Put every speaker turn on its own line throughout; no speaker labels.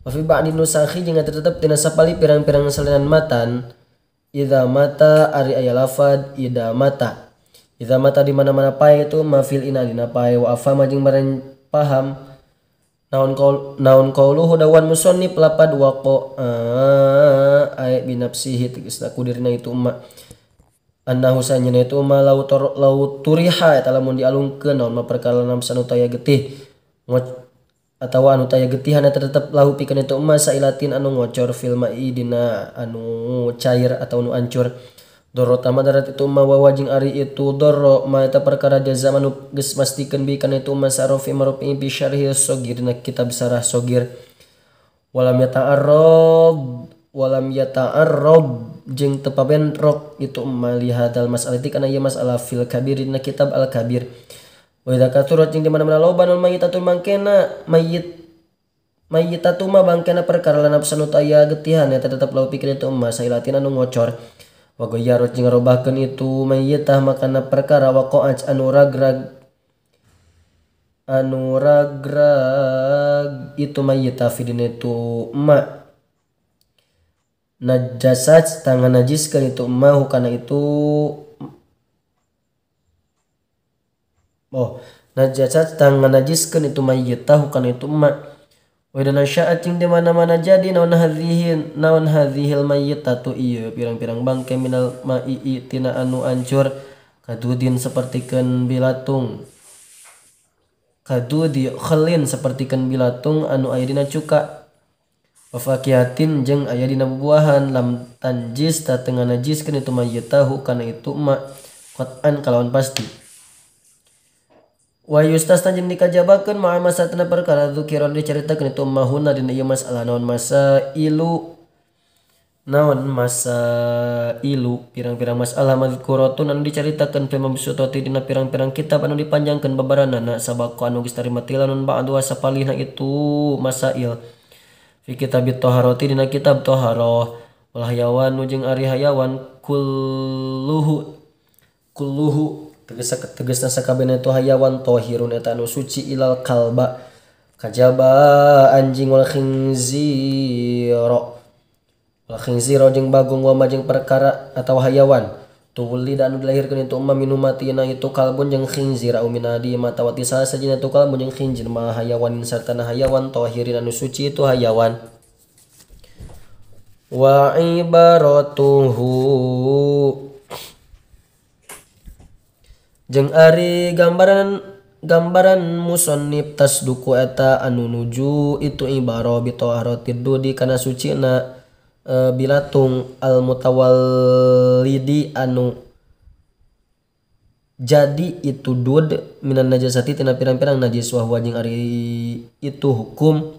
Wa fi ba'di nusakhi jeung tetep tina sapali pirang-pirang salinan matan idza mata ari aya lafad ida mata. Idza mata di mana-mana pae itu ma fil ina dina pae wa afama jeung maren paham naon qauluhu dawan musannif lapad waqa ay binafsihi tegasna kudirna itu umma annahu sanyana itu umma lau turiha eta lamun dialungkeun naon ma perkara nafsan utaya getih atawa anu taya getihan eta tetep lahu pikeun itu umma sailatin anu ngocor fil ma'i dina anu cair atau anu ancur dorro tama darat itu umma wa jeung ari itu dorro ma eta perkara jaza anu geus mastikeun bi kana itu umma sarofi marofi bi syarhi sogir dina kitab sarah sogir walam yata'arrad jeung teu pabentrok itu umma li hadal mas'alati kana ieu masalah fil kabir dina kitab al kabir. Wa idza kathurat jeung di mana-mana loba non mayyitatun mangkena mayyitatu ma bangkena perkara lanapsan nu taya getihan eta tetep lau pikeun itu umma sailatin anu ngocor wa goyarut jeung ngarobahkeun itu mayyitah makana perkara waqa'at anu ragrag itu mayyitah fi dina itu ma najasat tangan najiskeun itu ma hukana itu najasat tangan najiskeun itu mayyitah hukana itu ma wa idza nasya'at jeung di mana-mana jadi naon hadhil mayyitatu ieu pirang-pirang bangke minal ma'i tina anu ancur kadudin sapertikeun bilatung kadudi khalin sapertikeun bilatung anu aya dina cuka wa fakihatin jeung aya dina bubuahan lam tanjis ta tengah najiskeun itu mayyitahu kana itu ma qat'an kalawan pasti. Wa yustasna jeung dikajabakeun ma'a masatna perkara dzukiran dicaritakeun itu mahuna dina ieu masalah naon masailu pirang-pirang masalah mazkuratun anu dicaritakeun fi mabsutati dina pirang-pirang kitab anu dipanjangkeun babaranana sabaqa anu geus tarima tilanun ba'du sapalihna itu masail fi kitabit taharati dina kitab taharah wal hayawan jeung ari hayawan kulluhu tegasna sakabehna itu hayawan tahirun eta anu suci ilal kalba kajaba anjing wal khinzira jeung bagong wa jeung perkara atawa hayawan tuwli dan anu dilahirkeun itu umma minumatina itu kalbun jeung khinzir au minadi matawati salah sajina itu kalbun jeung khinzir ma hayawan sartana hayawan tahirin anu suci itu hayawan wa ibaratuhu jeung ari gambaran musannif tasduku eta anu nuju itu ibarah bi taharatid dudi kana sucina bilatung al mutawallidi anu jadi itu dud minan najasati tina pirang-pirang najis wa huwa jeung ari itu hukum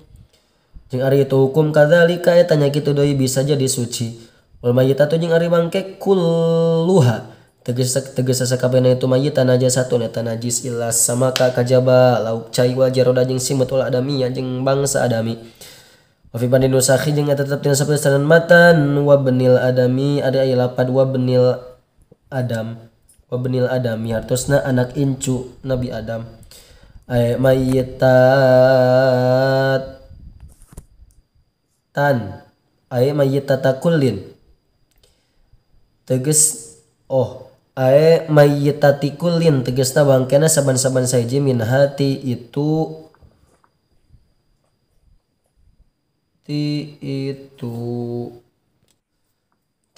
kadzalika eta nya kitu deui bisa jadi suci wal mayyitatu jeung ari bangke kulluha tegas sakabehna itu mayyita najasatun eta najis illa samaka kajaba lauk cai wal jaroda jeung simut wal adami jeung bangsa adami wa fi bani nusakhi jeung eta tetep dina sapalisanan matan wa benil adami ada aya lapad wa benil adami hartosna anak incu Nabi Adam ay mayyitat tan ay mayyitata kullin tegas ae mayyitati kullin tegasna bangkena saban-saban saiji min hati itu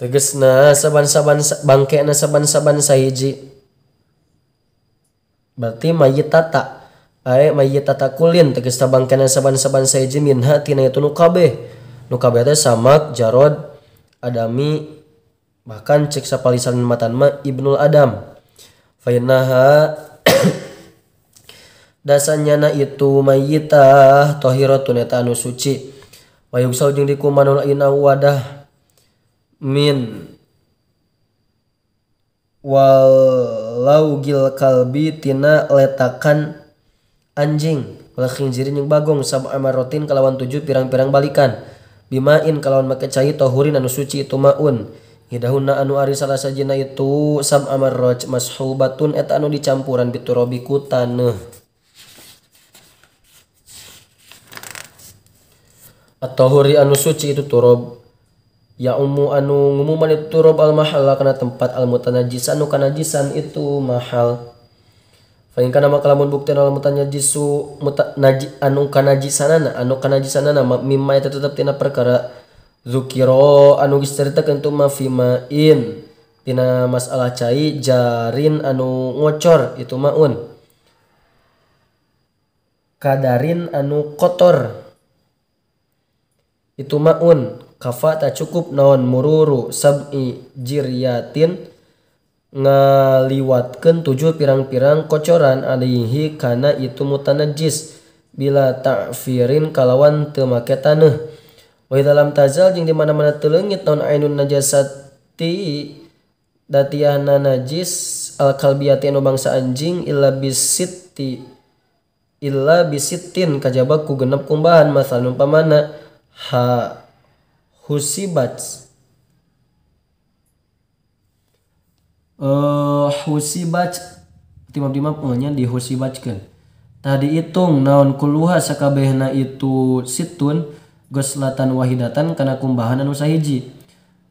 tegasna saban-saban bangkena saban-saban sahiji berarti mayyitata ae mayyitata kullin tegasna bangkena saban-saban sahiji min hati na itu nu kabeh teh samak jarod adami bahkan cek sapalisan matan ma Ibnul Adam fainaha dasanyana itu mayyitah tahiratun eta anu suci wa yugsal jeung dikumanul ina wadah min walaugil kalbi tina letakan anjing wal khinzirin jeung bagong sab'a marratin kalawan 7 pirang-pirang balikan bimain kalawan make cai tahurin anu suci itu maun hidahuna anu ari salah sajina itu sab'a marraj mashubatun eta anu dicampuran biturabi ku taneuh. At-tahuri anu suci itu turab ya umu anu ngumuman itu turab al mahalla kana tempat al mutanajjis anu kanajisan itu mahal. Fa in kana maka lamun bukti al mutanajisu anu kanajisanana mimma eta tetep tina perkara zukira anu geus caritakeun tu ma fi ma'in tina masalah cai jarin anu ngocor itu maun kadarin anu kotor itu maun kafa tak cukup naon mururu sab'i jiryatin ngaliwatkeun 7 pirang-pirang kocoran alaihi kana itu mutanajjis bila ta'firin kalawan teu make taneuh. Wa dalam tazal jeung di mana-mana teu leungit naon ainun najasati datiahna najis al kalbiyati anu bangsa anjing illa bisittin kajaba ku genep kumbahan masalan umpamana ha husibat husibat timab-timab nya dihusibatkeun tadi hitung naon kuluha sakabehna itu situn goslatan wahidatan kana kumbahan anu sahiji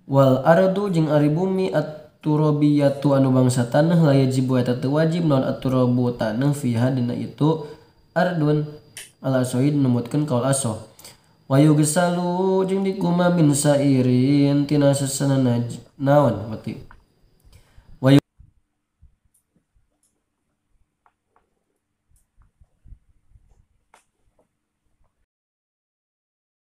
wal ardu jeung ari bumi at-turabiyatu anu bangsa taneuh la yajibu eta teu wajib naon at-turabu taneuh fiha dina itu ardun al asoid numutkeun kaul asoh wa yugsalu jeung dikuma min sairin tina sesana naon berarti